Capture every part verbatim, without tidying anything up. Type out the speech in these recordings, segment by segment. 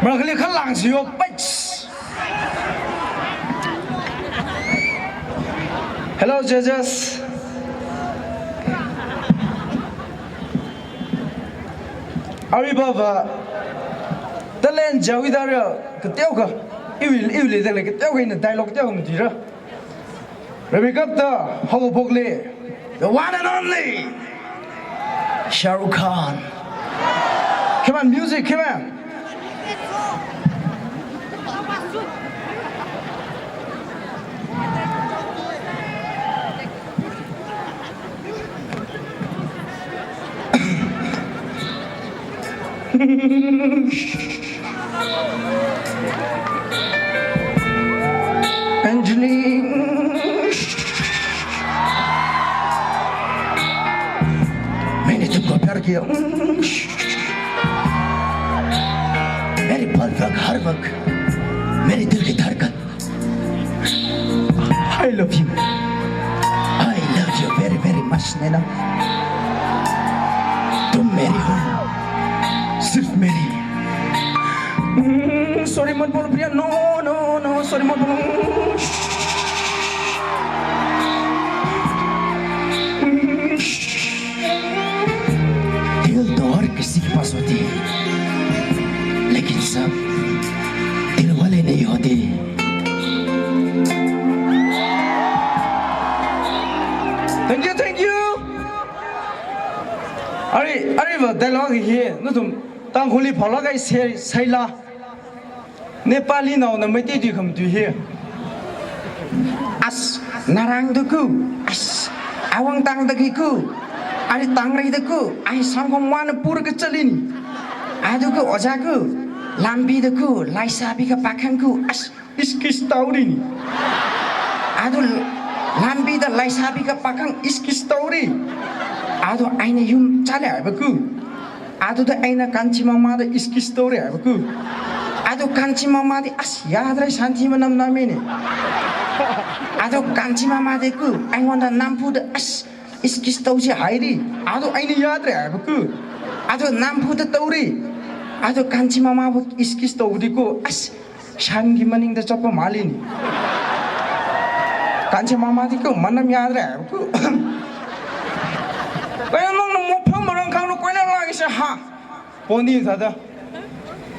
Marakali khalangsiyo, pach. Hello, judges. Arui baba, talent jawi dara, kateokha, iwui, iwuili dala kateokha ina dialogue kateokha matuira. Rebecca ta, haokaphokli, the one and only Shah Rukh Khan. Come on, music, come on. Anjali, मैंने तुमको प्यार किया। मेरी पल पल हर वक्त मेरे दिल की धड़कन। I love you. I love you very, very much, नैना। तुम मेरी हो, सिर्फ मेरी। Mm, sorry मत बोलो प्रिया, no, no, no, sorry मत बोलो। Mm, दिल तो हर किसी के पास होती है, लेकिन सब दिल वाले नहीं होते। Thank you, thank you. Arui, aruiva dialogue hi, nathum Tangkhulli phālāk eina sāi, sāila. Nepalinaona Meitei tui khamatui hi. As, narang daku, as, awang tang dakiku, ari tang rai daku, ai sangkhom wana pura kachalin. Aduku ojaku, lambi daku, laisabika pakhangku, as, iskis taurin. Adu lambida laisabika pakhang iskis tauri. Adu aina yum chale baku. Adu da aina kanchi mamada iskis tauri baku. Adu kanchi mamadi as yadrai santi manam namene. Adu kanchi mamadi ku, aina wanda nampu da as iskis tausi hairi. Adu aina yadrai baku. Adu nampu da tauri. Adu kanchi mama bu iskis tauri ku as Shangi maningda chapa malini. Kanchi mamadi ku manam yadra ku. Kaya mang na mopha marang khang no koina lagi sa ha. Poni thada.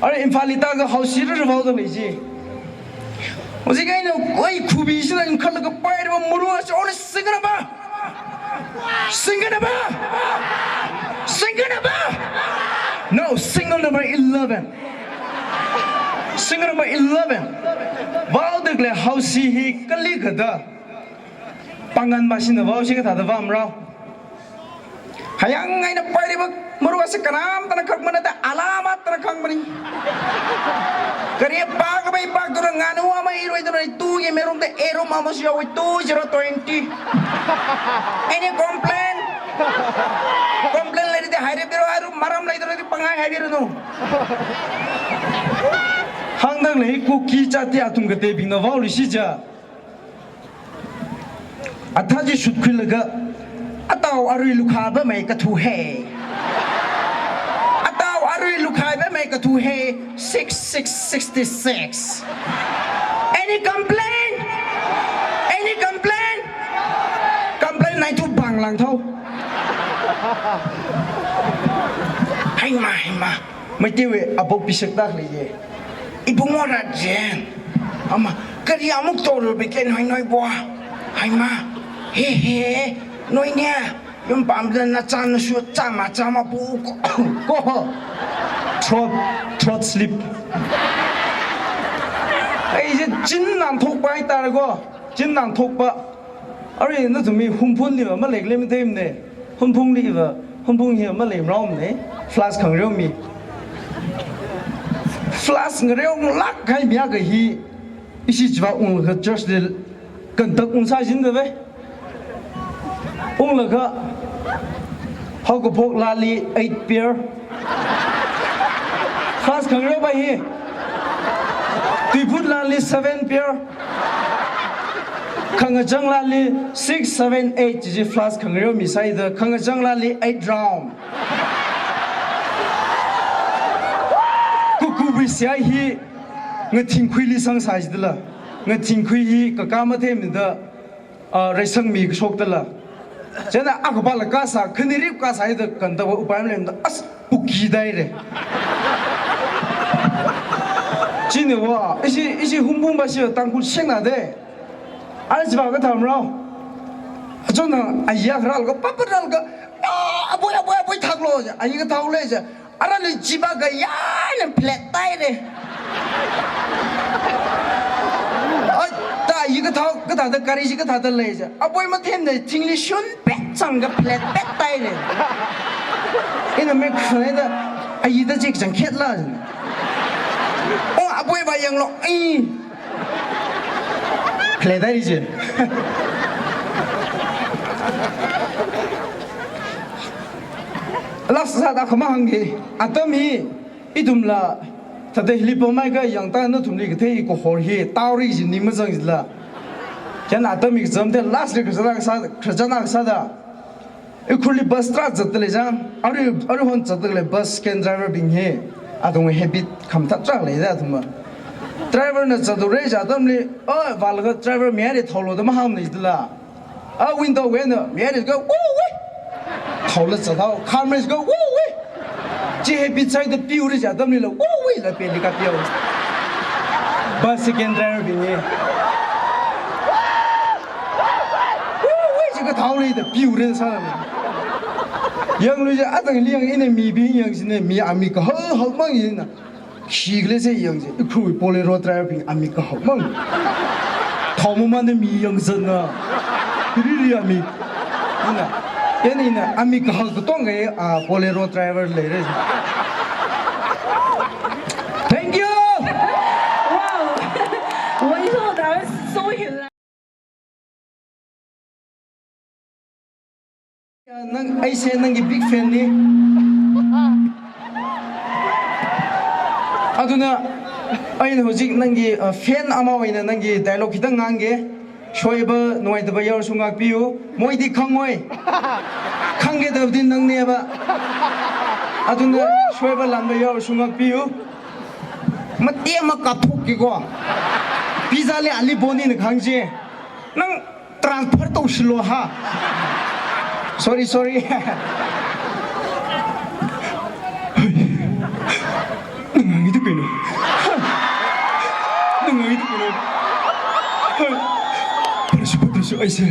Are Imphal li ta ga hausi ra rvau da leji. Oji kai no koi khubi sila in khala ga pai ra muru sa ora single number. Single number. Single number. No, single number eleven. Single number eleven. Vao dikle hausi hi kali kada. Pangan masina vao si kathāda vamrao. Hayang ngaina pairiba maruasi kanam tana khak mana da alama tana khak mani. Kari pa ka bai pa dura nganu ama iroi dura tu ye merum da erum ama si awai two zero twenty. Any complain? Complain lady de haire biro aru maram lady de pangai haire no. Hangdang lei Kuki chati atum ka tebing na vao li si ja. Athaji shutkhuilaga, atau arui lukha ba mai kathu he. Atau arui lukha ba mai kathu he, six six sixty-six. Any complain? Any complain? Complain nai tu bang lang thau. Hai ma, hai ma. Meiteiwui abok pisak tak leiye. Ibungo rat jen. Ama, kari amuk tolu biken hai noi bua. Hai ma. He he. Noi nia. Yum pam dan na chan na shu chama chama bu ko. Ko ho. Throat, throat slip. Ai je chin nang thok pai tar ko. Chin nang thok pa. Arui nathum mi humphun li ma lek lem tem ne. Humphung li va, humphung hi ma lem rom ne. Flask khangreo mi. Flask ngareo lak kai mi a ka hi. Ishi chiva unglaga church li kantak ungsa jin da ve. Unglaga haokaphok lali eight pair. Flask khangreo ba hi. Tuiphut lali seven pair. Khangachang lali six, seven, eight ji flask khangreo mi sai da khangachang lali eight round. Kuku Sia hi ngathingkhuili sangsā jidala, ngathingkhui hi kaka mathemida, ah, reisangmi kashokdala. Chieina akapala kasā, khanirip kasā hida kantava upai malemda, as, puki daire. Chine wa, ishi, ishi humbung ba shi Tangkhul shengna de. Ana chiva kathamrao. Achona ayi kharalga, papa ralga, "Ah, aboi, aboi, aboi, thaklo," je. Ayi kathaole je. Arali chiva kayāna flat taire. Ai, ta ayi kathao, kathāda kari chi kathāda lei je. Aboi mathemna thingli shun pet changka flat pet taire. Ina mek khane da, ayi da chik chang khet la. Oh, aboi ba yanglo. Ai. Khalei dai ri je. Last sāda khamahāngki, atam hi, ithumla, thāda hili pamai kha yangta nathumli kathei kahor hi, taori ji ning mazang jila. Chieina atam hi kazam the last li khararchana kasā, khararchana kasāda. Ukhrulli bus tarā zatda lei chang, arui, aruihon zatda lei bus second driver bing hi, athum habit khamathā tarā leida athum. Driver na zatda lei chi atamli, "Oh, vālaga driver mi ari thaolo," da mahāngna jidala. A window wui eina, mi ari ga, "Woo wee!" Thaola zathao, camera ga, "Woo wee!" Chi habit sāida piu ri chi atamlila, "Woo wee!" la peli kapiao. Bus second driver bing hi. "Woo wee!" chi kathao leida piu ri sāna. Yanglu chi, atangli yang ina mibing yang chine, mi amik kahao haomang ina. Khi khalei se yang chi, Ukhrul Bolero driver bing amik kahao mang. Thao mamānda mi yangzanna. Riri amik. Ina, ina, ina, amik kahao katonga, ah, Bolero driver leire. Thank you. Wow. Wonderful. That was so hilarious. Nang, aise nangki big fan ni. Aduna, aina hojik nangki, uh, fan ama awui eina nangki dialogue khitang ngahānke. Soiba, nungaitaba yaorasu ngākpiu. Moidi khangoi. Khangke da din nangneba. Aduna, soiba lanba yaorasu ngākpiu. Mati ama kathuk ki ko. Pizza le ali boni na khangje. Nang transfer taushilo ha. Sorry, sorry. Nang ngangida khainu. Nang ngangida khainu. Parasu, parasu aise.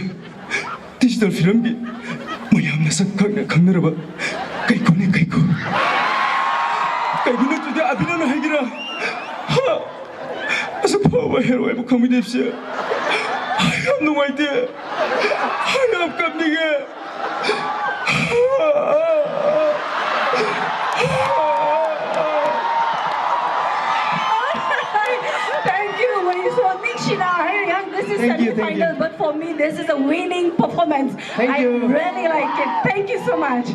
Digital film ki mayamna sak khangna khangnaraba. Kaikhuni kaikhu. Kaikhuna tuda abinana haigira. Ha. Asa phawa hero ai bu khami depse. Ai, yam nungaite. Ai, yam kapninge. Thank you, Wayson. Ningshina, hey, young, this is semi-final, but for me, this is a winning performance. Thank you. I really like it. Thank you so much.